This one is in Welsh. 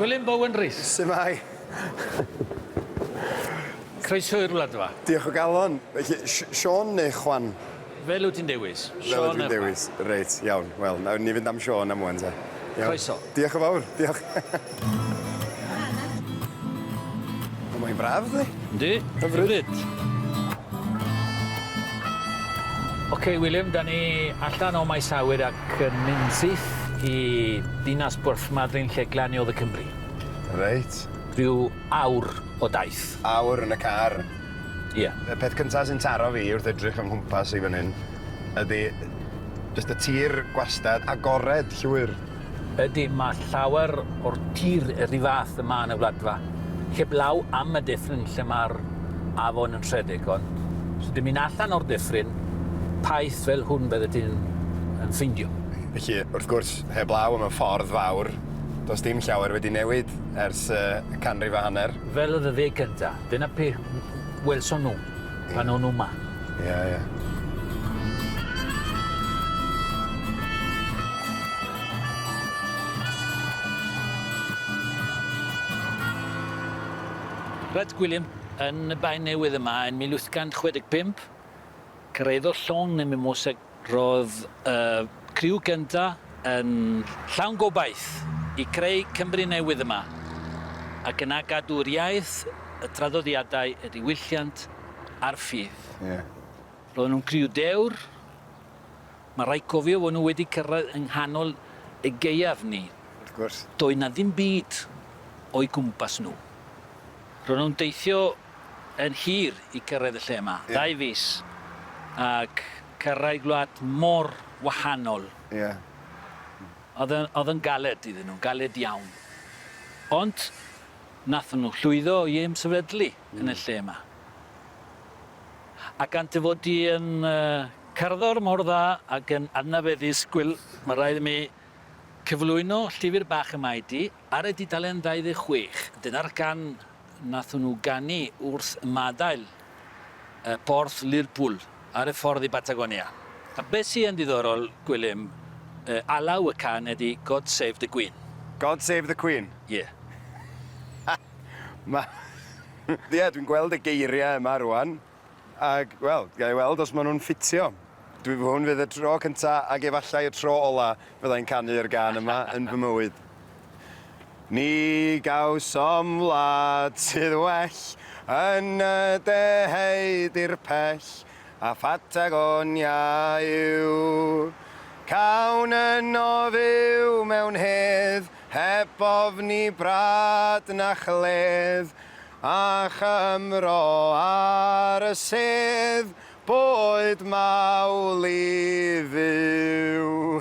Gwilym Bowen Rhys. Su'mai? Croeso i'r Wladfa. Diolch o galon. Felly, Siôn neu Chwan? Fel wyt ti'n dewis. Fel ydw i'n dewis. Reit, iawn. Wel, nawn ni fynd am Siôn am ŵan te. Iawn. Croeso. Diolch yn fawr. Diolch. Wel, mae'n braf, yndi? Yndi. Hyfryd. Oce, William, da ni allan o maes awyr ac yn mynd syth i ddinas Borthmadryn lle glaniodd y Cymry. Reit. Rhyw awr o daith. Awr yn y car. Ie. Y peth cynta sy'n taro fi wrth edrych o'n nghwmpas i fan hyn ydi jyst y tir gwastad agored llwyr. Ydy, mae llawer o'r tir yr un fath yma yn y Wladfa, heblaw am y dyffryn lle mae'r afon yn rhedeg, ond os ydyn mynd allan o'r dyffryn, paith fel hwn byddet ti'n yn ffeindio. Felly, wrth gwrs, heblaw am y ffordd fawr, does dim llawer wedi newid ers canrif a hanner. Fel y ddyddiau cynta, dyna pe welson nhw pan o'n nhw 'ma. Ie, ie. Reit, Gwilym, yn y Bae Newydd yma yn 1865, cyrhaeddodd llong y Mimosa. Roedd y criw gynta yn llawn gobaith i creu Cymru newydd yma, ac yna gadw'r iaith, y traddodiadau, y diwylliant a'r ffydd. Ie. Roedden nhw'n criw dewr. Mae rhaid cofio fod nhw wedi cyrraedd yng nghanol y gaeaf ni. Wrth gwrs. Doedd 'na ddim byd o'u cwmpas nhw. Roedden nhw'n deithio yn hir i gyrraedd y lle yma. Ie. Ddau fis. Ac cyrraedd gwlad mor wahanol. Ie. Oedd yn, oedd yn galed iddyn nhw, galed iawn. Ond nathon nhw llwyddo i ymsefydlu yn y lle yma. A gan dy fod di yn cerddor mor dda ac yn adnabyddus, Gwil, mae rhaid i mi cyflwyno llyfr bach yma i ti ar y dudalen 26. Dyna'r gan nathon nhw ganu wrth ymadael y porth Lerpwl ar y ffordd i Batagonia. A be sy yn ddiddorol, Gwilym, alaw y can ydi God Save the Queen. God Save the Queen? Ie. Ma'... Ie, dwi'n gweld y geiriau yma rŵan, ac, wel, ga i weld os ma' nhw'n ffitio. Dwi... hwn fydd y tro cynta ac efallai y tro ola fydda i'n canu'r gân yma yn fy mywyd. Ni gawsom wlad sydd well yn y deheudir pell, a Phatagonia yw. Cawn yno fyw mewn hedd, heb ofni brad na chledd, a Chymro ar y sedd, boed mawl i fyw.